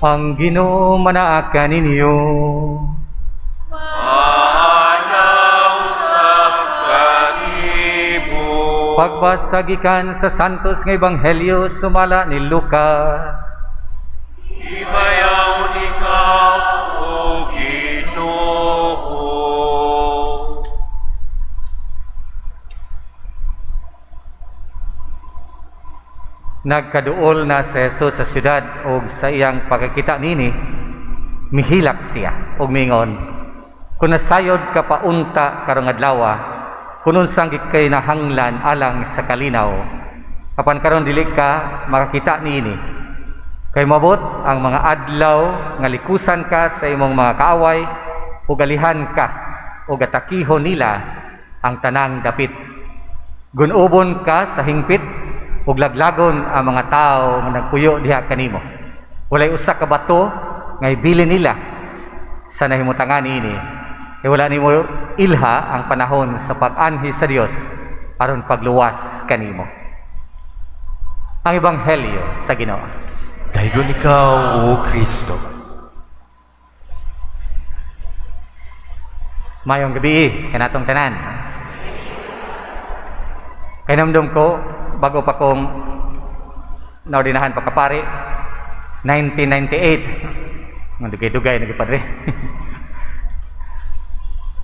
Ang Ginoo manaa kaninyo. Maana usab kanimo. Pagbasa gikan sa Santos nga Ebanghelyo sumala ni Lucas. Himayaon ikaw, O Ginoo. Nagkaduol na si Jesus sa syudad og sa iyang pagkakita nini, mihilak siya og mingon, "Kung nasayod ka paunta karong adlaw, kun unsang gikinahanglan alang sa kalinaw, apan karon dili ka makakita niini. Kay moabot ang mga adlaw nga likusan ka sa imong mga kaaway ug alihan ka ug atakihon nila ang tanang dapit. Gunubon ka sa hingpit ug laglagon ang mga tawo nga nagpuyo diha kanimo. Walay usa ka bato nga ibilin nila sa nahimutangan niini. Kay wala nimo ilha ang panahon sa pag-anhi sa Dios aron pagluwas kanimo." Ang Ebanghelyo sa Ginoo. Daygon ikaw, O Kristo. Mayong gabi kanatong tanan. Kay namdom ko bago pa kong naordinahan pagkapari, 1998, nga dugay-dugay na padre.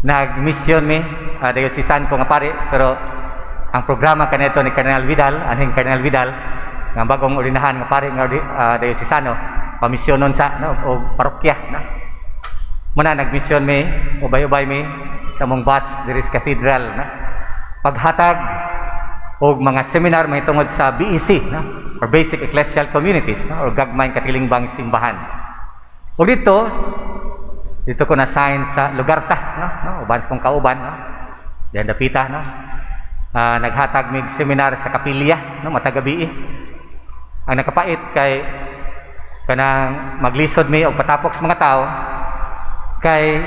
Nag-mission mi, diocesan ko nga pari, pero ang programa kanito ni Cardinal Vidal, anhing Cardinal Vidal, nga bagong ordinahan nga pari nga diocesano, pamisyonon sa, no, o parokya, no. Muna nag-mission mi, ubay-ubay mi sa mong batch diri sa cathedral, no. Paghatag og mga seminar mahitungod sa BEC, no, or Basic Ecclesial Communities, no, or gagmay katilingbang simbahan. Ug dito dito ko na sign sa Lugarta, no, uban sa kong kauban, no. Diyan dapita, no. Naghatag mig seminar sa kapilya, no, matag gabi. Ang nakapait kay kanang maglisod mi og patapok sa mga tao kay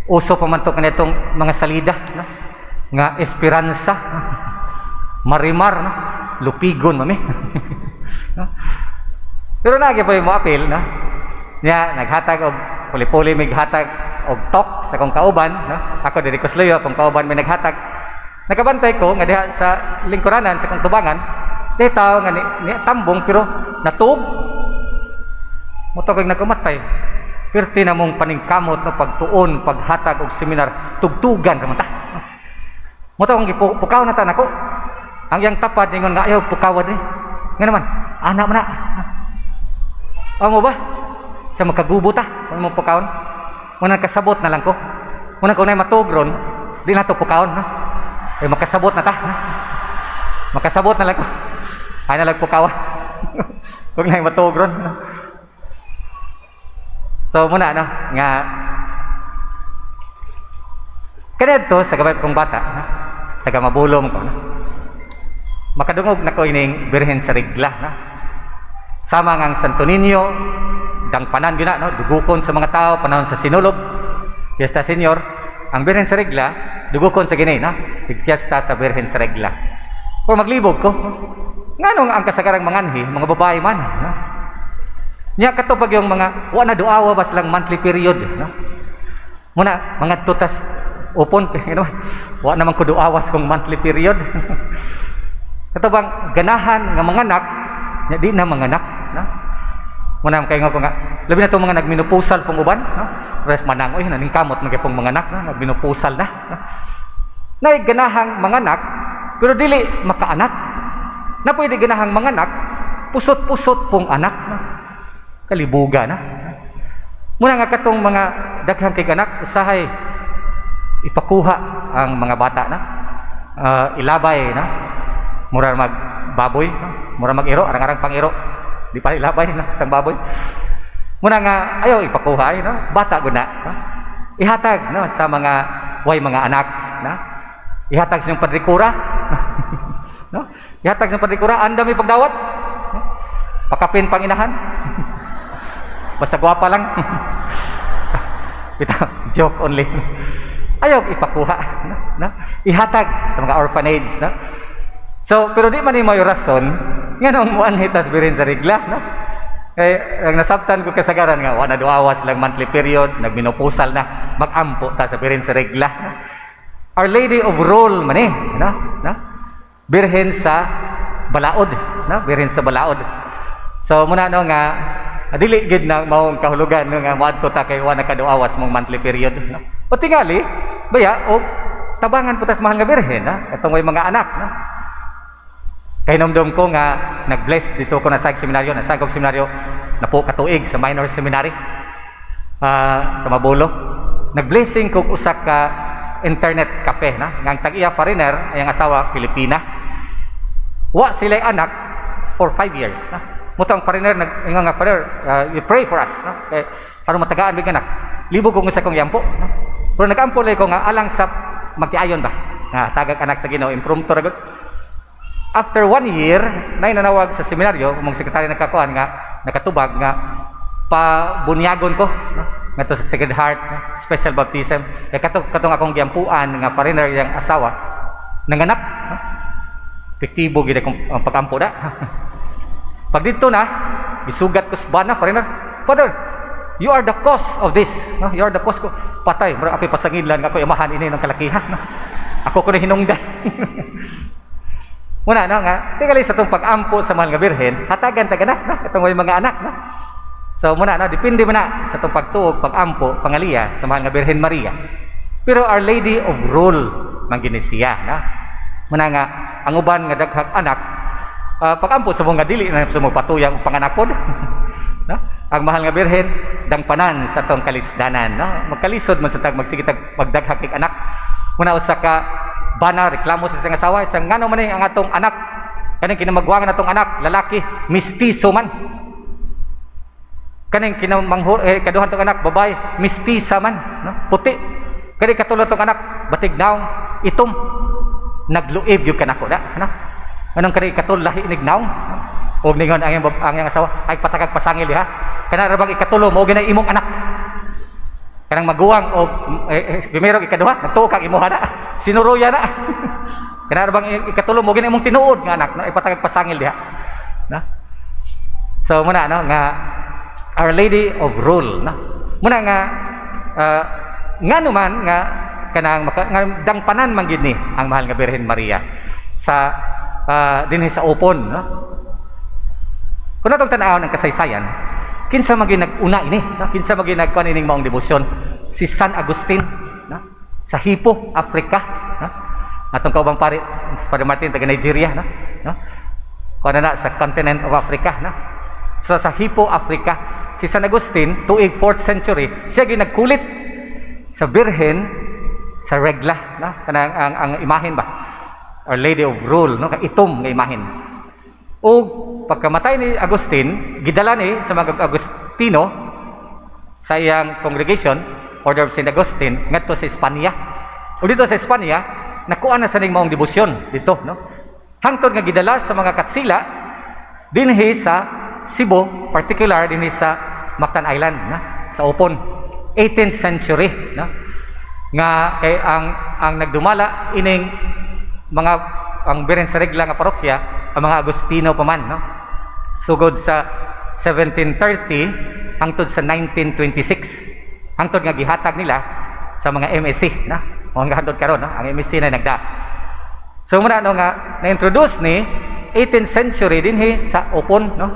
uso pa man to kanitong mga salida, no, nga Esperanza, no? Marimar, no? Lupigon mami, no? Pero nagi pa yung mo apil, no? Nya naghatag og puli-puli mig hatag og talk sa kong kauban, no? Ako diri ko sluyo, akong kauban may naghatag. Nakabantay ko nga diha sa lingkuranan sa kong tubangan, di tao nga ni tambong pero natug. Moto kag nagkamatay. Perti na mong paningkamot, no, pagtuon, paghatag og seminar, tugtugan ra man ta. Moto kong gipukaw na ta nako. Ang iyang tapad ningon nga ayaw pukawad ni. Nga naman, anak man na. Amo ba? Sa makagubo ta, kung mo pukawon. Muna kasabot na lang ko. Muna kung nay matugron, di na to pukawon, no? Eh makasabot na ta. No? Makasabot na lang ko. Ay na lang pukawan. Kung nay matugron, no? So muna, no, nga kanadto sa gabay kong bata, no? Taga Mabulom ko, no? Makadungog na ko ining Birhen sa Regla, no? Sama nga ang Santo Niño, dangpanan gyud na, no? Dugukon sa mga tao panahon sa Sinulog, Fiesta Senior, ang Birhen sa Regla dugukon sa gini, no? Fiesta sa Birhen sa Regla. Pero maglibog ko, no? Nganong ang kasagarang manganhi mga babae man, no? Nya kato pag yung mga wa na duawa ba silang monthly period, no? Muna mga tutas upon, you know, wa naman ko duawas kung monthly period. Kato bang ganahan nga manganak, nya di na manganak, no? Muna kay nga ko nga labi na tong mga nagminupusal pong uban, no? Res manang oy naning kamot man kay pong manganak, no? Nagminupusal na, no? Nay ganahang manganak pero dili makaanak. Na pwede ganahang manganak, pusot-pusot pong anak, no? Kalibuga na. Muna nga katong mga daghang kay anak usahay ipakuha ang mga bata na. Ilabay na. Mura mag baboy, no? Mura mag iro, arang-arang pang iro. Di pa ilabay na isang baboy. Muna nga ayaw ipakuha ay, no? Bata gud na, no? Ihatag, no, sa mga way mga anak, na. Ihatag sa inyong padrikura. No? Ihatag sa inyong padrikura, andam pagdawat. No? Pakapin panginahan. Basta gwapa lang. Bitaw, joke only. Ayaw ipakuha, no? No? Ihatag sa mga orphanage, no? So, pero di man ni may rason nganong muanhi tas Birhen sa Regla, no? Kay ang nasabtan ko kasagaran nga wa na duawa silang monthly period, nagmenopausal na, magampo ta sa Birhen sa Regla. Our Lady of Rule man eh, no? No? Birhen sa balaod, no? Birhen sa balaod. So muna, no, nga dili gid na maong kahulugan, no, nga moadto ta kay wa nakaduawas mong monthly period, no? O tingali baya og tabangan po tas mahal nga Birhen, no? Katong may mga anak, no? Kay nomdom ko nga nag-bless dito ko na sa seminaryo, na sa seminaryo napo katuig sa minor seminary sa Mabolo. Nag-blessing ko usa ka internet cafe, na nga ang tag-iya foreigner, ang asawa Pilipina. Wa sila anak for 5 years, na. Mao tong foreigner nag ingon nga, "Father, you pray for us, no? Kay aron matagaan mig anak." Libog ko sa kong yampo, no? Pero nagampo ko nga alang sa magtiayon ba. Nga tagag anak sa Ginoo, impromptu ra gud. After one year, nay nanawag sa seminaryo, mong sekretary nagkakuan nga nakatubag nga pabunyagon ko, no? Ngadto sa Sacred Heart, no? Special baptism. Kay katong akong giampuan nga foreigner yang asawa nanganak, no? Epektibo gid akong ang pagampo da. Pag dito na, gisugat ko sa bana foreigner. "Father, you are the cause of this." No? "You are the cause ko." Patay, mura ako'y pasanginlan nga ako amahan ini ng kalakihan. No? Ako ko na hinungdan. Muna, no, nga tingali sa tong pag-ampo sa mahal nga Birhen, hatagan ta anak, no? Katong may mga anak, no? So muna, no, depende man na sa tong pagtuog, pag-ampo, pangaliya sa mahal nga Birhen Maria. Pero Our Lady of Rule man gini siya, no? Muna nga ang uban nga daghang anak, pag-ampo sa mga dili na sa mga patuyang panganakod, no? Ang mahal nga Birhen dangpanan sa tong kalisdanan, no? Magkalisod man sa tag magsige tag magdaghang kig anak. Muna usa ka bana reklamo sa siyang asawa, sa ngano man ang atong anak, kaning kinamagwangan atong anak lalaki, mistiso man, kaning kinamangho eh, kaduhan tong anak babae, mistisa man, no, puti, kani katulad tong anak batig naong itom. Nagluib gyud kanako da, ano, anong kani ikatul lahi inig naong, no? Og ningon ang iyang asawa, "Ay, patakag pasangil diha, kana ra bang ikatulo mao ginay imong anak?" Kanang maguwang og primero, ikaduha, nagtuo kag imuha na sinuruya na, kana ra bang ikatulo mo ginay imong tinuod nga anak, no? Ipatagag pasangil diha, no? So muna, no, nga Our Lady of Rule, no? Muna nga ngano man nga kanang maka, nga dangpanan man gid ni ang mahal nga Birhen Maria sa dinhi sa Opon, no? Kung atong tan-awon ang kasaysayan, kinsa man gyud nag-una ini, no? Kinsa man gyud nagkuan ining maong debosyon? Si San Agustin, no? Sa Hippo, Africa, no? Atong kaubang pare, Father Martin, taga Nigeria, no? No? Kuan na sa continent of Africa, no? So sa Hippo, Africa, si San Agustin, tuig 4th century, siya gyud nagkulit sa Birhen sa Regla, no? Kanang ang imahen ba? Our Lady of Rule, no? Kay itom nga imahen. Ug pagkamatay ni Agustin, gidala ni sa mga Agustino sa iyang congregation, Order of St. Augustine, ngadto sa Espanya. Ug dito sa Espanya, nakuha na sa ning maong debosyon dito, no? Hangtod nga gidala sa mga katsila dinhi sa Cebu, particular dinhi sa Mactan Island, na, sa Opon. 18th century, no? Nga kay ang nagdumala ining mga ang Birhen sa Regla nga parokya, ang mga Agustino pa man, no? Sugod sa 1730 hangtod sa 1926. Hangtod nga gihatag nila sa mga MSC, no? O hanggang hangtod karon, no? Ang MSC na nagda. So muna, no, nga na-introduce ni 18th century dinhi sa Opon, no?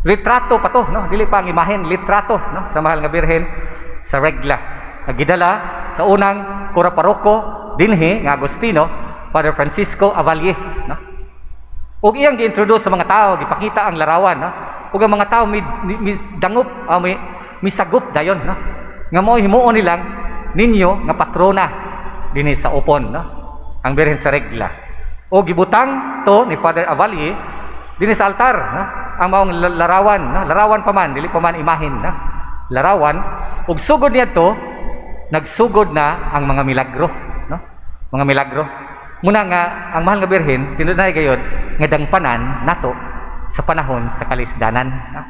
Litrato pa to, no? Dili pa ang imahen, litrato, no? Sa mahal nga Birhen sa Regla. Nga gidala sa unang kura paroko dinhi nga Agustino, Father Francisco Avalle, no? Ug iyang gi-introduce sa mga tao, gipakita ang larawan, no? Ug ang mga tao mi dangup, mi sagup dayon, no? Nga mao himuon nilang ninyo nga patrona dinhi sa Opon, no? Ang Birhen sa Regla. O gibutang to ni Father Avalle dinhi sa altar, no? Ang maong larawan, no? Larawan pa man, dili pa man imahen, no? Larawan. Ug sugod niya to, nagsugod na ang mga milagro, no? Mga milagro. Muna nga ang mahal nga Birhen tinunay gayod nga dangpanan nato sa panahon sa kalisdanan, no?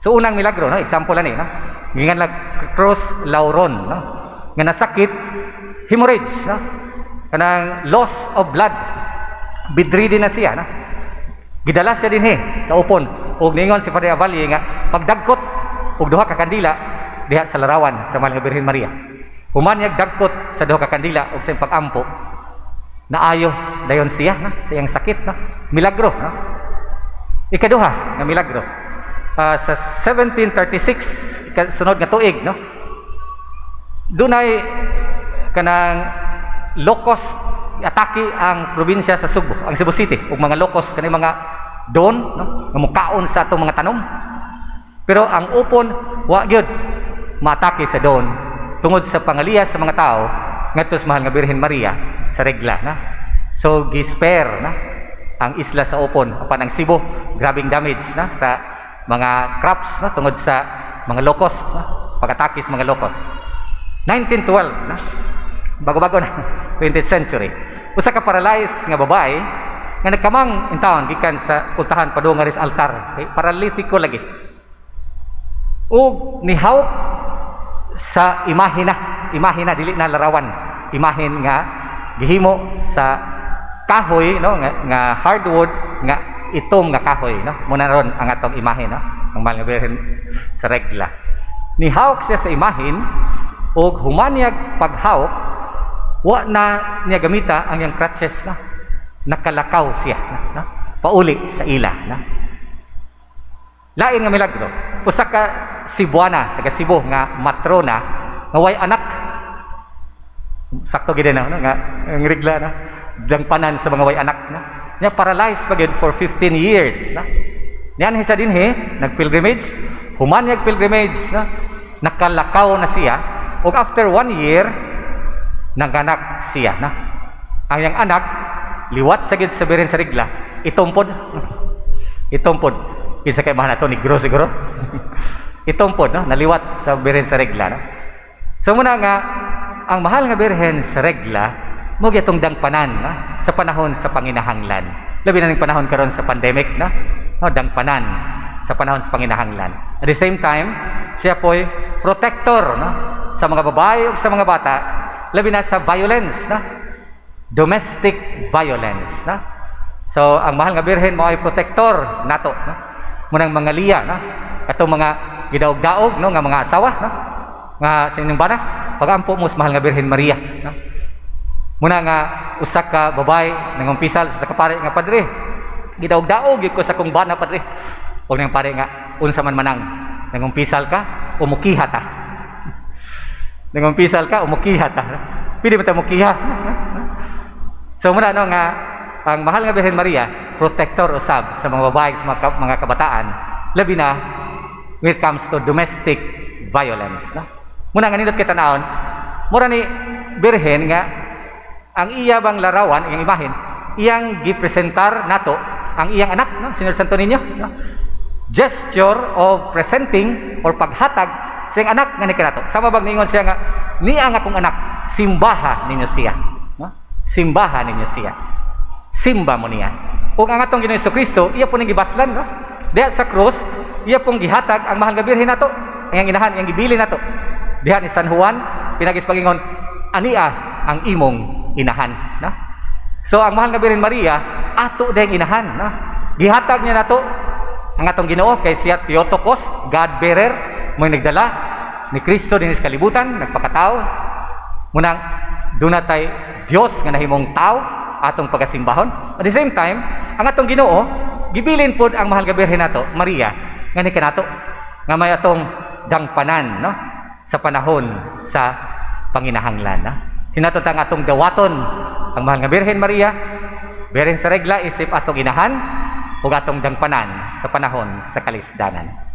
So unang milagro, no, example ani, no? Giingan lag Cruz Lauron, no? Nga nasakit, hemorrhage, no? Kanang loss of blood. Bedridden na siya, no? Gidala siya dinhi sa Opon. Ug ningon si Padre Avalle nga pagdagkot og duha ka kandila diha sa larawan sa Mahal nga Birhen Maria. Human niya dagkot sa duha ka kandila ug sa iyang pag-ampo, naayo dayon siya, na sa iyang sakit, no? Milagro, no? Ikaduha nga milagro, sa 1736, sunod nga tuig, no, dunay kanang locust atake ang probinsya sa Sugbo, ang Cebu City, ug mga locust, kani mga don, no, nga mukaon sa atong mga tanom. Pero ang Upon wa gyud maatake sa don tungod sa pangaliya sa mga tao ngadto sa Mahal nga Birhen Maria sa Regla, na. So gi-spare na ang isla sa Upon, apan ang Cebu grabing damage na sa mga crops, na, tungod sa mga locust, na, pag-atake sa mga locust. 1912 na, bago-bago na, 20th century, usa ka paralyzed nga babae nga nagkamang in town gikan sa pultahan padung nga altar, okay? Paralitiko lagi, ug nihawk sa imahina, imahina, dili na larawan, imahin nga gihimo sa kahoy, no, nga hardwood, nga itom nga kahoy, no. Muna ron ang atong imahe, no, ang Mahal nga Birhen sa Regla. Nihawk siya sa imahin ug human niyag paghawk, wa na niya gamita ang iyang crutches, na nakalakaw siya, no? Pauli sa ila, no? Lain nga milagro, usa ka Cebuana, taga Cebu nga matrona nga way anak. Sakto gid na, no, nga ang Regla na dangpanan sa mga way anak, na. Nya paralyzed pa gyud for 15 years, na. Niyan sa dinhi nagpilgrimage, human niyag pilgrimage, na, nakalakaw na siya ug after one year nanganak siya, na. Ang iyang anak liwat sa gid sa Birhen sa Regla, itumpod. Itumpod. Kinsa kay mahal nato, negro siguro. Itumpod, no, naliwat sa Birhen sa Regla, no. So muna nga ang Mahal nga Birhen sa Regla mo gyatong dangpanan, no, sa panahon sa panginahanglan. Labi na ning panahon karon sa pandemic, no, no, dangpanan sa panahon sa panginahanglan. At the same time, siya po'y protector, no, sa mga babae ug sa mga bata, labi na sa violence, no, domestic violence, no. So ang Mahal nga Birhen mao ay protector nato, no. Munang mga liya, no, katong mga gidaog-daog, no, nga mga asawa, no, nga sa inyong bana, pagampo mo sa Mahal nga Birhen Maria, no. Muna nga usa ka babae nangumpisal sa kapare nga, "Padre, gidaog-daog gyud ko sa kong bana, padre." Ug nang pare nga, "Unsa man manang nangumpisal ka o mukiha ta? Nangumpisal ka o mukiha ta? Pwede ba ta mukiha?" So muna, no, nga ang Mahal nga Birhen Maria protector usab sa mga babae, sa mga kabataan, labi na when it comes to domestic violence, no. Muna nga nindot kita naon, mura ni Birhen nga ang iya bang larawan, iyang imahen, iyang gipresentar nato ang iyang anak, no, Señor Santo Niño, no? Gesture of presenting or paghatag sa iyang anak nga ni kanato. Sama bang ningon siya nga niya ang akong anak, simbaha ninyo siya, no? Simbaha ninyo siya. Simba mo niya. Ug ang atong Ginoong Kristo, iya po ning gibaslan, no? Diha sa krus, iya pong gihatag ang Mahal nga Birhen nato, ang iyang inahan, iyang gibili nato. Diha ni San Juan, pinagis pagingon, "Ania ang imong inahan," no? So ang Mahal nga Birhen Maria, ato ding inahan, no? Gihatag niya nato ang atong Ginoo kay siya Theotokos, God bearer, mo'y nagdala ni Kristo dinhi sa kalibutan, nagpakatao. Munang duna tay Dios nga nahimong tao atong pagasimbahon. At the same time, ang atong Ginoo gibilin pod ang Mahal nga Birhen nato, Maria, nga ni kanato nga may atong dangpanan, no, sa panahon sa panginahanglan, no? Hinatot ang atong dawaton ang Mahal nga Birhen Maria, Birhen sa Regla, isip atong inahan ug atong dangpanan sa panahon sa kalisdanan.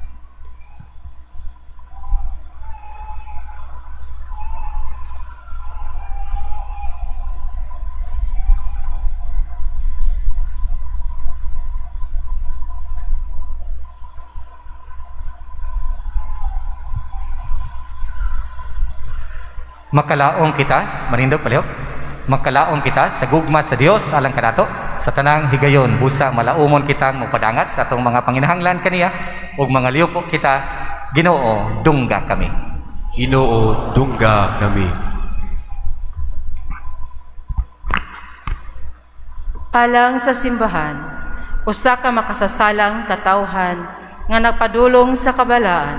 Makalaong kita, manindog palihog. Makalaong kita sa gugma sa Dios alang kanato sa tanang higayon, busa malaumon kitang mopadangat sa atong mga panginahanglan kaniya ug mga liupo kita. Ginoo, dungga kami. Ginoo, dungga kami. Alang sa simbahan, Usa ka makasasalang katawhan nga nagpadulong sa kabalaan.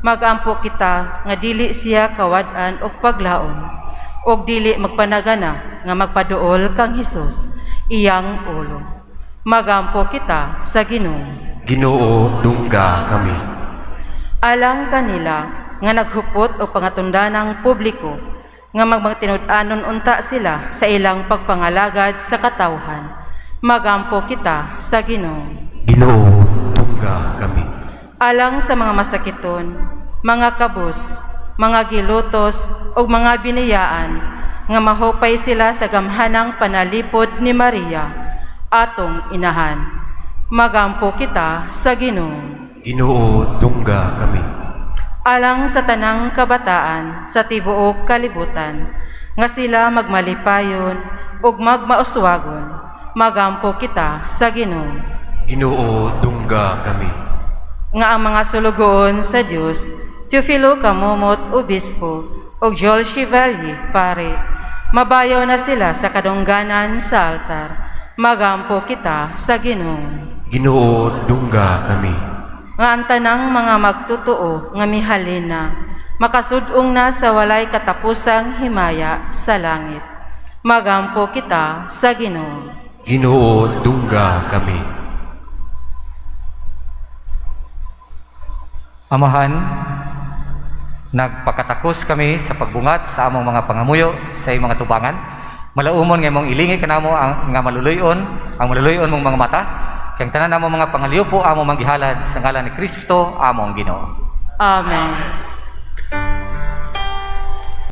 Magampo kita nga dili siya kawad-an og paglaom ug dili magpanagana nga magpaduol kang Hesus, iyang ulo. Magampo kita sa Ginoo. Ginoo, dungga kami. Alang kanila nga naghupot og pangatundanang publiko, nga magmatinud-anon unta sila sa ilang pagpangalagad sa katawhan. Magampo kita sa Ginoo. Ginoo, dungga kami. Alang sa mga masakiton, mga kabus, mga gilutos ug mga biniyaan, nga mahupay sila sa gamhanang panalipod ni Maria, atong inahan. Magampo kita sa Ginoo. Ginoo, dungga kami. Alang sa tanang kabataan sa tibuok kalibutan, nga sila magmalipayon ug magmauswagon. Magampo kita sa Ginoo. Ginoo, dungga kami. Nga ang mga sulugoon sa Dios, Teofilo Camomot, Obispo, ug Joel Chevalier, pare, mabayaw na sila sa kadungganan sa altar. Magampo kita sa Ginoo. Ginoo, dungga kami. Nga ang tanang mga magtotoo nga mihalin na, makasud-ong na sa walay katapusang himaya sa langit. Magampo kita sa Ginoo. Ginoo, dungga kami. Amahan, nagpakatakos kami sa pagbungat sa among mga pangamuyo sa imong mga tubangan. Malaumon nga imong ilingi kanamo ang nga maluluy-on, ang maluluy-on mong mga mata. Kay ang tanan namong mga pangaliwpo among manggihalad sa ngalan ni Kristo among Ginoo. Amen.